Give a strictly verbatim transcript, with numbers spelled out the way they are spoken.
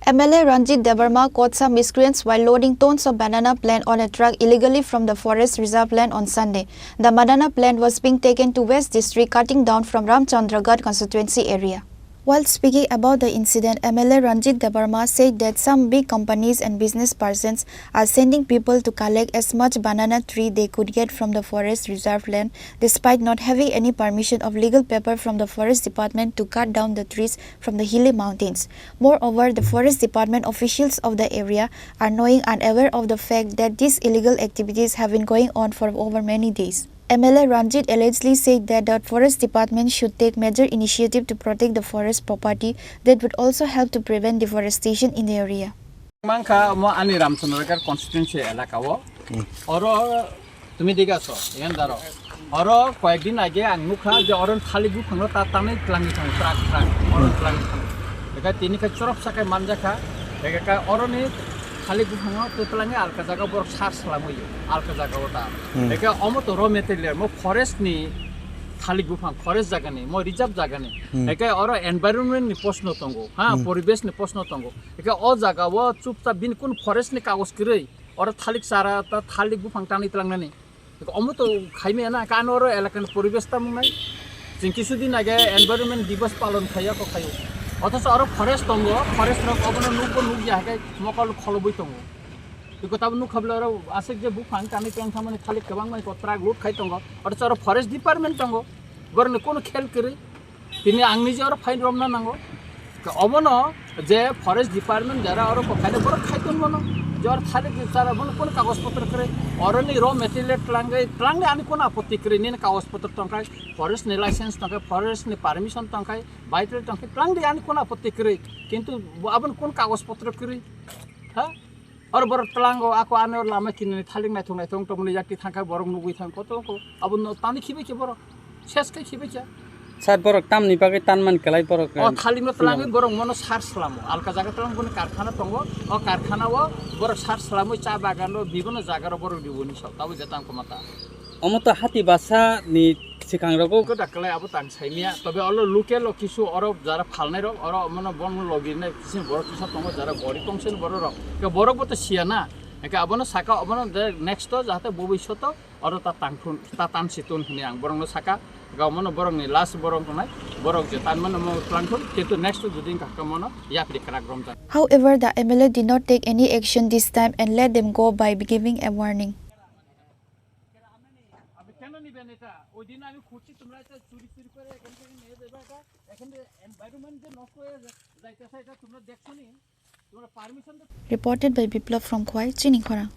M L A Ranjit Debbarma caught some miscreants while loading tons of banana plant on a truck illegally from the forest reserve land on Sunday. The banana plant was being taken to West District, cutting down from Ramchandragarh constituency area. While speaking about the incident, M L A Ranjit Debbarma said that some big companies and business persons are sending people to collect as much banana tree they could get from the forest reserve land, despite not having any permission of legal paper from the forest department to cut down the trees from the hilly mountains. Moreover, the forest department officials of the area are knowing and aware of the fact that these illegal activities have been going on for over many days. M L A Ranjit allegedly said that the forest department should take major initiative to protect the forest property that would also help to prevent deforestation in the area. Mankha mo ani Ramchandragarh constituency elaka o. Oro tumi diga so, yan daro. Oro koyek din age ang nukha je oro thalik buphang no ta tanai tlangi thang, trak, trak, oro tlangi thang. Beka tini khe chorop sakai manjakha, beka ka oro ni thalik buphang no to tlangi alka jaga borok sar salamwi, alka jaga o ta. Beka omo to raw material mo forest ni thalik buphang, forest jaga ni, mo reserve jaga ni. Beka oro environment ni proshno tongo, ha, poribesh ni proshno tongo. Eke o jaga o chupchap bini kun forest ni kagoj kwrwi, oro thalik chara ta thalik buphang tanwi tlangnani. Eke omo to khaimaya na, kano oro elaka ni poribesh tamung nai. Chwng kisu din age environment divas palon khaiya ko khaio. Othocho oro forest tongo, forest rok obono nukbo nukya hake mokol kholobwi tongo. Eko tabo nukha bwle oro aswk je buphang tanwi tlang thamani thalik kwbangma ko truck load khai tongo. Othocho oro forest department tongo. Borokni kono khel kwrwi. Tini ang nije oro fine romna nango. Ke obono je forest department jara oro kokhaino borok khai tongmano. Je oro thalik chara bono kono kagoj potro kwrwi. Oroni raw material tlangwi, tlangwi ani kono apotti kwrwi. Nini kagoj potro tongkhai, forest ni license tongkhai, forest ni permission tongkhai, vital tongkhai, tlangdi ani kono apotti kwrwi. Kintu bo aboni kono kagoj potro kwrwi. Ha? Oro borok tlango ako ano lama kinani thalik naithok naithok tongmani yakti thangkha borok nugwi thang koto ko abo no tani khibai khe borok ses khai khibai khe. Sir, borok tamni bagwi tanman kwlai borok, o eh, thalik no tlangwi borok mono sar slamo alka jaga tlang boni karkhana tongo, o karkhana o borok sar slamwi cha bagan ro bibono jaga ro borok riboni sok tabo je tang komata. Omo to hati basa ni swkang rogo. Ko daklai abo tang saimia, tobe olo local o kisu oro jara phalnai rok, oro omono bon logi nai kisin borok kisa tongo jara gori tongsen borok rok. Ke borok bo to siya na. Ke abono saka obono de next to jahate bobisyoto oro ta tangthun, ta tan situn hini ang borok no saka. Ga omono borok ni last borok nai, borok je tan mano mo tlangthun, kintu next to judin ka kamono yapri krak rom jang. However, the M L A did not take any action this time and let them go by giving a warning. আমি কেন নিবেন এটা? ওই দিন আমি খুঁজছি, তোমরা এটা চুরি চুরি করে এখান থেকে নিয়ে যাবে এটা। এখানে এনভায়রনমেন্ট যে নষ্ট হয়ে যাইতেছে, এটা তোমরা দেখছো নি? তোমরা পারমিশন তো Reported by Biplab from Khowai, Chini Khorang.